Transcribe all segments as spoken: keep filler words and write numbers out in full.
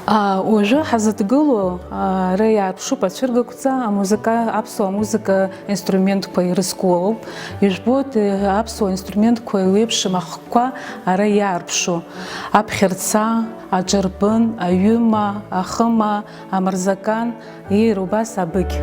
Уажәы ҳазыдгыло ара иаарԥшуп ацәыргақәҵа, амузыка, аԥсуа музыка инструментқәа ирызку ауп. Ижәбоит, аԥсуа инструментқәа еиуеиԥшым ахкқәа ара иаарԥшу, аԥхьарца, аҿырпын, аҩыма, ахыма, амырзакан, еи, убас абыкь.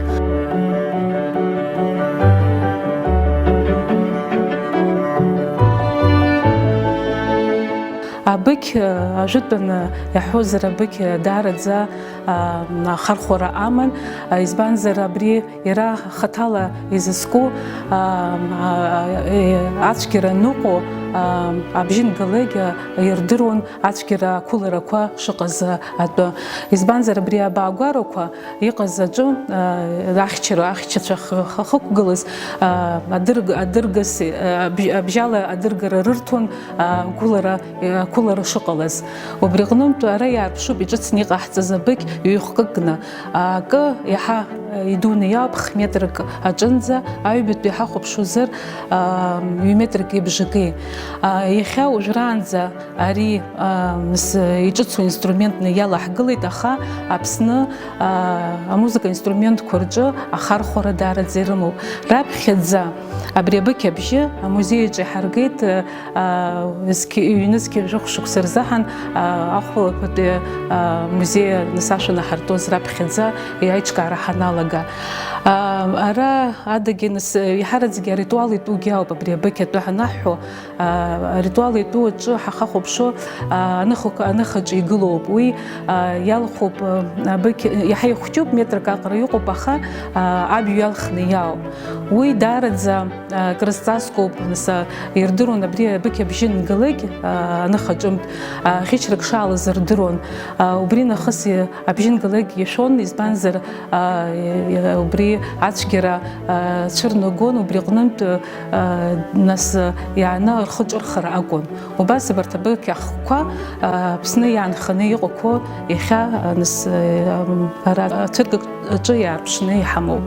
Абыкь, ажәытәаны иаҳҳәозар, абыкь даараӡа, а, ахархәара аман, а, избанзар, абри иара хаҭала изызку, а, а, е, ацәгьара ныҟәо, а, абжьынгалеигь, а, ирдыруан ацәгьара ақәыларақәа шыҟаз атәы. Избанзар, абри абаагәарақәа иҟаз аҿы, а, ахьчара, ахьчацәа х-, х-, хықәгылаз, а, адырг-, адыргас, а, абжь-, абжьала адыргара рырҭон, а, ақәылара, а, ақәылара шыҟалаз. Убри аҟнынтә ара иаарԥшуп иҿыцны иҟаҳҵаз абыкь ҩ-хкыкны. Акы иаҳа идуны иоуп, х-метрак аҿынӡа, аҩбатәи ҳахәаԥшуазар, а, ҩ-метрак ибжаки. А, иахьа уажәраанӡа ари, а, мс-, иҿыцу инструментны иалаҳгылеит, аха Аԥсны, а, амузыка инструментқәа рҿы ахархәара даараӡа ирымоуп. Раԥхьаӡа абри абыкь абжьы амузеи аҿы иҳаргеит, а, зқь-, ҩнызқьи жәохә шықәса рзыҳәан, а, ахәылԥазтәи, а, музеи анысашәа наҳартәоз раԥхьаӡа аиҿкаара ҳаналага. А, ара адагьы нас, еиҳараӡагьы аритуал итәугьы ауп абри абыкь атәы ҳанаҳҳәо. А, аритуал итәу аҿы ҳахахәаԥшуа, а, аныхак-, аныхаҿы игылоуп. Уи, а, иалхуп, а, абыкь, иаҳа ихәҷуп, метрак аҟара иҟоуп, аха, а, аб иалхны иаауп. Уи даараӡа, а, крызҵазкуп, нас, а, ирдыруан абри абыкь абжьы нгалакь, а, аныхаҿымҭ, а, ӷьычрак шаалаз рдыруан. А, убри нахыс, а, абжьы нгалакь иашәон, избанзар, а, и-, и-, убри ацәгьара, а, цәырнагон, убри аҟнынтә, а, нас, а, иааны рхы ҿырхыр акәын. Убас абарҭ абыкь ахкқәа, а, Аԥсны иаанханы иҟақәоу иахьа, а, нас, а, ара ацәыргак аҿы иаарԥшны иҳамоуп.